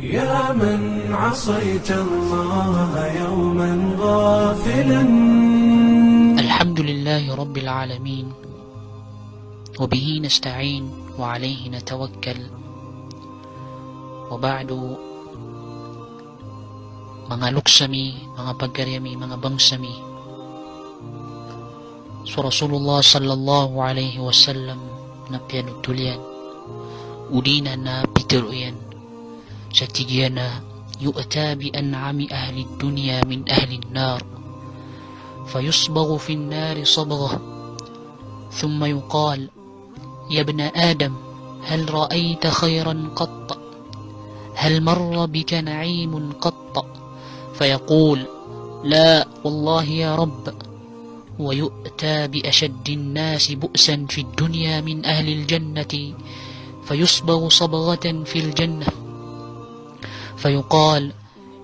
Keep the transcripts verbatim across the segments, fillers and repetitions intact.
يا من عصيت الله يوما غافلا. الحمد لله رب العالمين، وبه نستعين وعليه نتوكل، وبعد. Manga loks ami, manga pagari ami, manga bangsa ami. So Rasulullah sallallahu alaihi wasallam na piyanotol iyan, odi na pitharo iyan, sa tig iyan a, يؤتى بأنعم أهل الدنيا من أهل النار، فيصبغ في النار صبغة، ثم يقال: يا ابن آدم، هل رأيت خيرا قط؟ هل مر بك نعيم قط؟ فيقول: لا والله يا رب. ويؤتى بأشد الناس بؤسا في الدنيا من أهل الجنة، فيصبغ صبغة في الجنة، فيقال: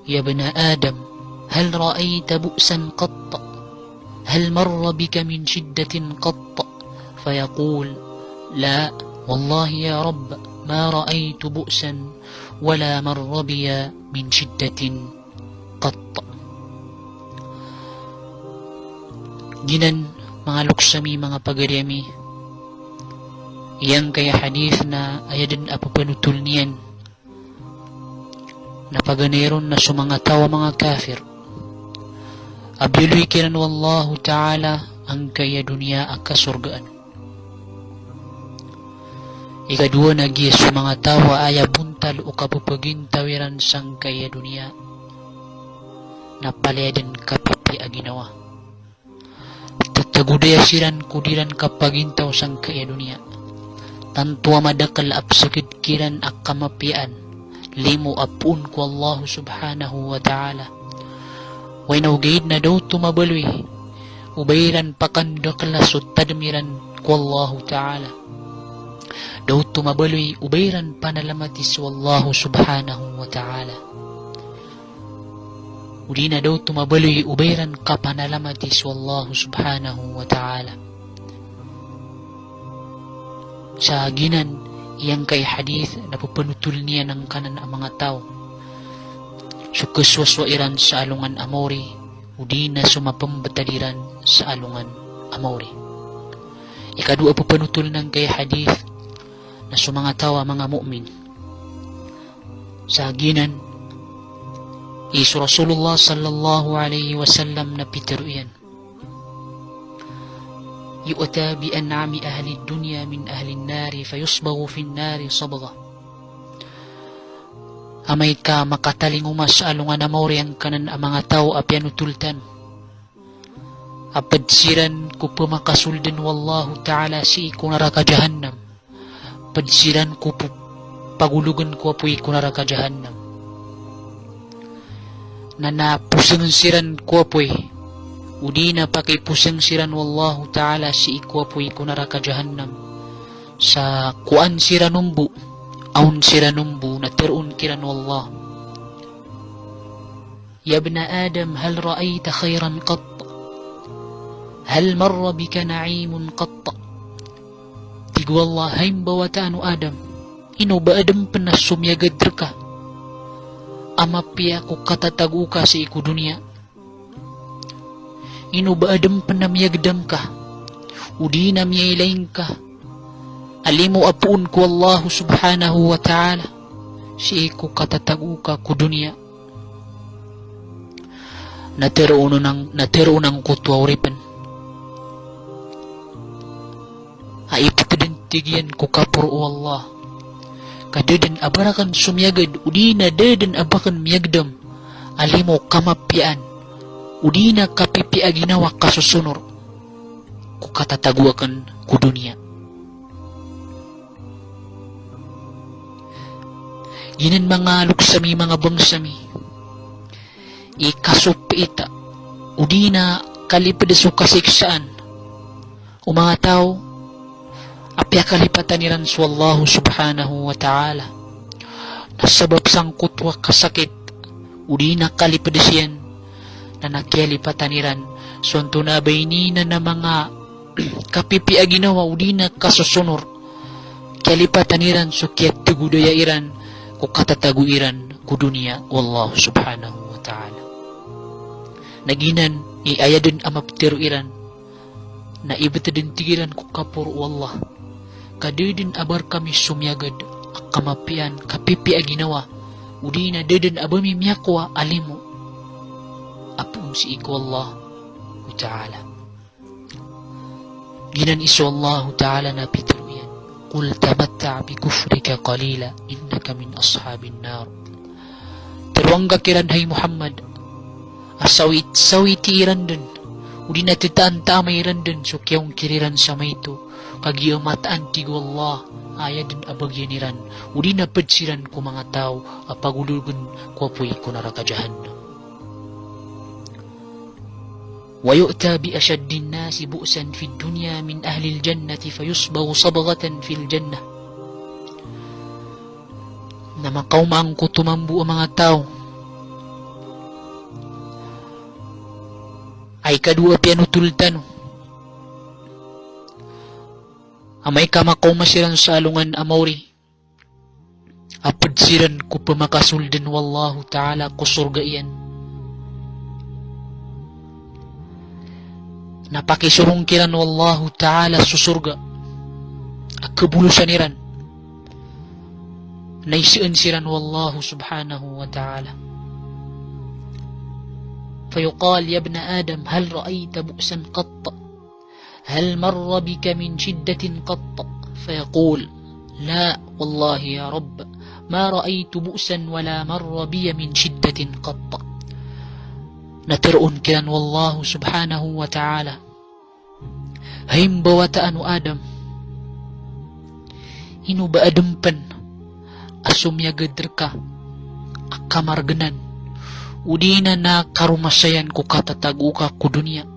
يا ابن آدم، هل رأيت بؤسا قط؟ هل مر بك من شدة قط؟ فيقول: لا والله يا رب، ما رأيت بؤسا ولا مر بي من شدة قط. Giyanan, manga loks ami, manga pagari ami, giyangkaya hadith na aya den a pepanotol niyan na paganay ron na so manga taw a manga kafir a biyaloy kiran o Allahu Ta'ala angkaya doniya a kasorgaan. Ikadowa na giya so manga taw a aya bontal o kapepagintaw iran sangkaya doniya na palaya den kapipiya a ginawa. Tatagodaya siran ko di ran kapagintaw sangkaya doniya. Tanto a madakel a pesaked kiran a kamapiyaan, limo a poon ko Allah subhanahu wa ta'ala. Oway na ogaid na da oto mabaloy o ba iran pakandakela so tadem iran ko Allah ta'ala. Da oto mabaloy o ba iran panalamati so Allah subhanahu wa ta'ala. O di na da oto mabaloy o ba iran kapanalamati so Allah subhanahu wa ta'ala. Sa giyanan, giyangkai hadith na pepanotol niyan angkanan a manga taw so kasowasowaa iran sa alongan a maori, o di na so mapembetad iran sa alongan a maori. Ikadowa a pepanotol angkai hadith na so manga taw a manga mu'min. Sa giyanan i so Rasulullah sallallahu alaihi wasallam na pitero iyan: يؤتى بأنعم أهل الدنيا من أهل النار فيصبغ في النار صبغة. Amay ka makatalingoma sa alongan a maori angkanan a manga taw a piyanotol tano a ped siran ko pemakasolden o Allahu ta'ala sii ko naraka jahannam. Ped siran ko p-, pagologen ko apoy ko naraka jahannam. Na, na posengen siran ko apoy, o di na pakiposeng siran o Allahu ta'ala sii ko apoy ko naraka jahannam. Sa kowan siran o mbo, awn siran o mbo, na teroon kiran o Allah: يا ابن آدم، هل رأيت خيرا قط؟ هل مر بك نعيم قط؟ Tig o Allah, hay mbawataan o Adam, ino ba aden pen a somiyagad reka a mapiya ko katatago ka sii ko doniya? Ino ba aden pen a miyagdam ka, o di na miyailay ngka a limo a poon ko Allah subhanahu wa ta'ala sii ko katatago ka ko doniya? Na teroon o nang, na teroon angkoto a oripen a ipeten den, tig iyan, ko kaporo o Allah, ka da den a ba raken somiyagad, o di na da den a ba ken miyagdam a limo kamapiyaan, o di na kapipiya a ginawa, kasosonor ko katatago aken ko doniya. Giyanan, manga loks ami, manga bangsa mi, i kasopiita o di na kaliped so kasiksaan o manga taw a piyakalipatan iran so Allah subhanahu wa ta'ala. Na sabap sangkoto a kasakit o di na kaliped siyan, na, na kiyalipatan iran so antonaa ba ini na, na manga kapipiya a ginawa o di na kasosonor. Kiyalipatan iran so kiyategodaya iran ko katatago iran ko doniya o Allah subhanahu wa ta'ala. Na giyanan i aya den a maptero iran, na ibetad den, tig iran, ko kaporo o Allah. Ka da den a ba rekami somiyagad a kamapiyaan, kapipiya a ginawa, odi na da den a ba mi miyakowa a limo a poon sii ko Allah ta'ala. Giyanan i so Allahu ta'ala na pitero iyan, "Qul tamatta' bi kufrika qalila innaka min ashabin nar." Tero angka kiran, hay Muhammad, a sawit, sawiti iran den, odi na tetaan ta amay iran den so kiyaongkir iran sa maito, kagiya mataan, tig o Allah, a aya den a bagian iran, odi na ped siran ko manga taw a pagologen ko apoy ko naraka Jahannam. "Wa yu'ta bi ashaddin nasi bu'san fid dunya min ahlil jannati fayusbaghu sabghatan fil jannah." Na makaoma angkoto mambo a manga taw a ikadowa a piyanotol tano. Amay ka makaoma siran sa alongan a maori a ped siran ko pemakasolden o Allahu ta'ala ko sorga iyan, na pakisorong kiran o Allahu ta'ala so sorga a kebolosan iran, na iseen siran o Allahu subhanahu wa ta'ala. Fayuqal, "Ya ibna Adam, hal ra'aita bu'san qatt?" "Hal marra bika min shiddatin qatt?" Fayaqul, "La, wallahi ya Rabb, ma ra'aytu bu'san wa la marra biya min shiddatin qatt." Na teroon kiran o Allahu subhanahu wa ta'ala, "Hay mbawataan o Adam, ino ba aden pen a somiyagad reka a kamargenan, odi na karomasayan ko katatago ka ko doniya?"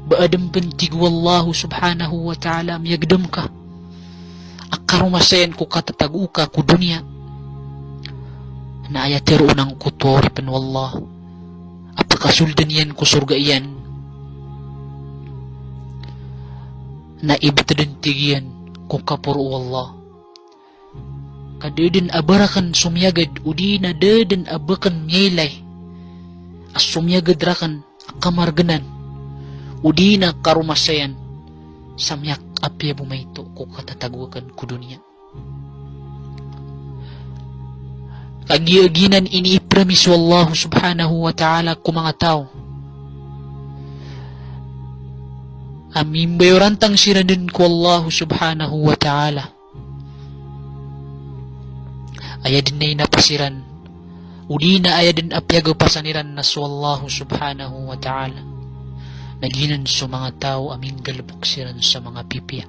Ba aden pen, tig o Allahu subhanahu wa ta'ala, miyagedam ka a karomasayan ko katatago ka ko doniya. Na aya teroon angkoto a oripen o Allah a pakasolden iyan ko sorga iyan, na ibetad den, tig iyan, ko kaporo o Allah. Ka da den a ba raken somiyagad, odi na da den a ba ken miyailay a somiyagad raken a kamargenan, odi na karomasayan sa miyakapiya bo maito ko katatago aken ko doniya. Kagiya giyanan i inipromise o Allah subhanahu wa ta'ala ko manga taw a mimbayorantang siran den ko Allah subhanahu wa ta'ala. Aya den a inapes iran, odi na aya den a piyagapasan iran na so Allah subhanahu wa ta'ala, na giyanan so manga taw a minggalebek siran sa manga pipiya.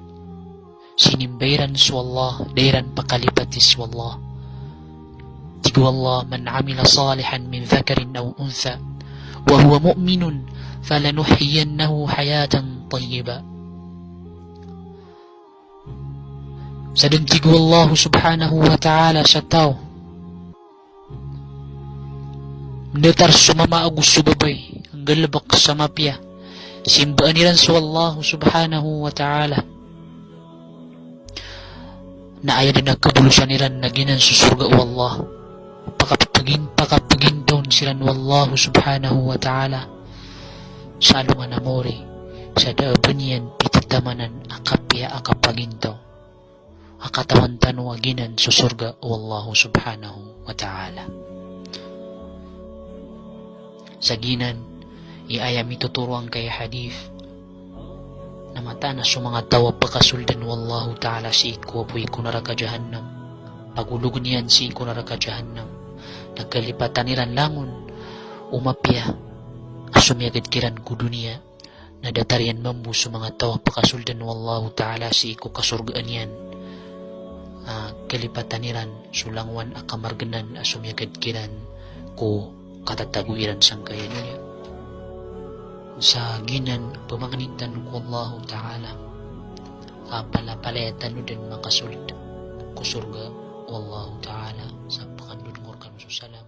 Sinimba iran so Allah, da iran pakalipati so Allah. Tig o Allah, "Man amila salihan min dhakarin aw untha wa huwa mu'minun falanuhyiyannahu hayatan tayyibah." Sa den, tig o Allah subhanahu wa ta'ala, sa taw a datar so mama ago so babay a nggalebek sa mapiya, simbaan iran so Allah subhanahu wa ta'ala, na aya den a kabolosan iran na giyanan so sorga o Allah. Pakapegin, pakapegintaw siran o Allah subhanahu wa ta'ala sa alongan a maori, sa da a ba niyan pititamanan a kapiya a kapagintaw a katawan tano a giyanan so sorga o Allah subhanahu wa ta'ala. Sa giyanan i aya mitotoro angkai a hadith, na mataan a so manga taw a pakasolden o Allah ta'ala sii ko apoy ko naraka Jahannam, pagologen iyan sii ko naraka Jahannam, na kalipatan iran langon o mapiya a somiyagad kiran ko doniya, na datar iyan mambo so manga taw a pakasolden o Allah ta'ala sii ko kasorgaan iyan, a kalipatan iran so langowan a kamargenan a somiyagad kiran ko katatago iran sangkai a doniya. Sa giyanan pemangnin tano ko Allah ta'ala a palapalaya tano den makasold ko sorga o Allah ta'ala. Sa pakandodongor kano so salam.